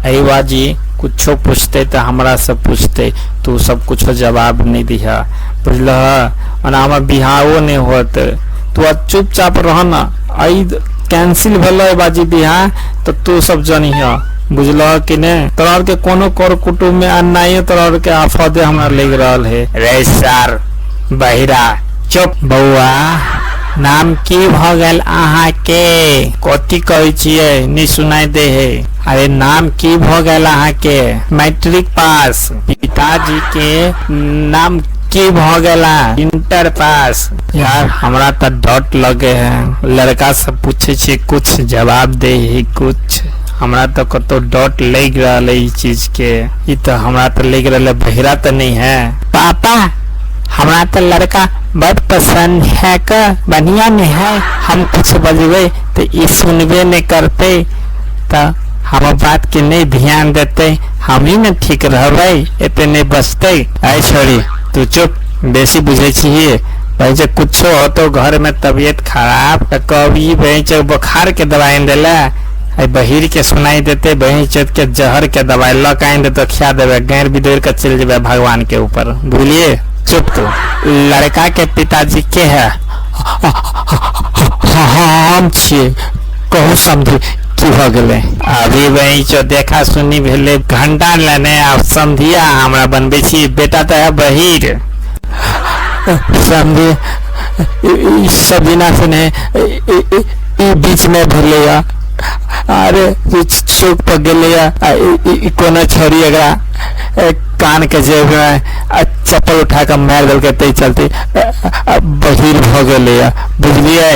एहि बाजी कुछो पूछते तऽ हमरा से पूछते, तू सब कुछो जवाब नहि दिह, बुझलह? ओना हमर बियाहो नहि होत, तू आज चुपचाप रह न। एहि कैंसिल भेलै बाजी बियाह तऽ तू सब जनिह, बुझलह कि नहि? तोरा आरके कोनो कर कुटुम्ब में अन्नाइयो तोरा आरके आफदे हमरा लागि रहल है। रे सार बहिरा, चुप। बौआ, नाम की भऽ गेल अहाँके? कथी कहै छियै, नहि सुनाइ दे है। अरे, नाम की भऽ गेल अहाँके? Matric pass. पिताजी के नाम की भऽ गेला? Inter pass. यार, हमरा तऽ डर लगे है। लड़का सब पूछे छी कुछ, जवाब दे है कुछ। हमरा तऽ कतौ डर लागि रहल है ई चीज के। ई तऽ हमरा तऽ लागि रहल है बहिरा तऽ नहीं है। पापा, हमरा तऽ लड़का बड पसंद है क, बढ़िया नहीं है। हम कुछ बजबै तऽ ई सुनबे नहीं करते, तऽ हमर बात के नहीं ध्यान देते। हम ही ने ठीक रहबै, एते नहीं बचते। ऐ छोरी, तू चुप, बेसी बुझै छिही। भाई, कुछो होतो घर में तबियत खराब तऽ कभी भाई बुखार के दवाई आनि देला। आई बहिर के सुनाई देते, बहिर चौथ के जहर के दवाई लऽ के आनि देतो, खिया देबै, गैर बिदोर के चलि जेबै भगवान के ऊपर, बुझलिए? चुप तू। लड़का के पिताजी के है? हम छियै। कहू समझी, की भऽ गेलै? अभी वही चो देखा सुनी भेलै घंटा लेने, आब समधिया हमरा बनबै छी। बेटा तऽ है बहिर। समझी, ई सब दिना से ने ई बीच में भेलैया। अरे, चौक पर गेलैया आ ई कोनो छोरी एकरा कान के जेब में आ चप्पल उठा के मारि देलकै, ताहि चलते बहिर भऽ गेलैया, बुझलियै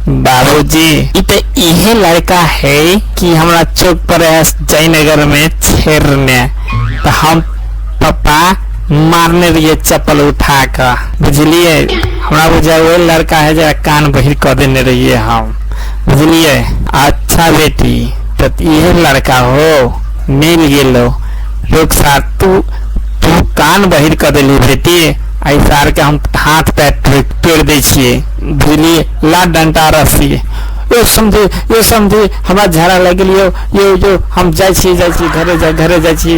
बाबूजी? ई तऽ इहे लड़का है कि हमरा चौक पर है जयनगर में छेड़ने, तऽ हम पप्पा मारने रहिए चप्पल उठा कऽ, बुझलिए? हमरा बुझाय वही लड़का है जे कान बहिर कऽ देने रहिए हम, बुझलिए? अच्छा बेटी, तऽ इहे लड़का हो, मिल गेलो। रुक सार, तू तू कान बहिर कऽ देली बेटी, एहि सार के हम हाथ पैर तोड़ि दै छियै, बुझलिए? ला डंटा रस्सी। यो समझी, यो समझी, हमरा झड़ा लागि गेल। यो यो यो, हम जाइ छी, जाइ छी घरे, जा घरे जाइ छी,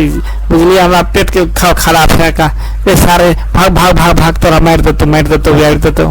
बुझलिए? हमरा पेट के खराब है का। ए सारे, भाग भाग भाग भाग, तोरा मारि देतौ, मारि देतौ, मारि देतौ।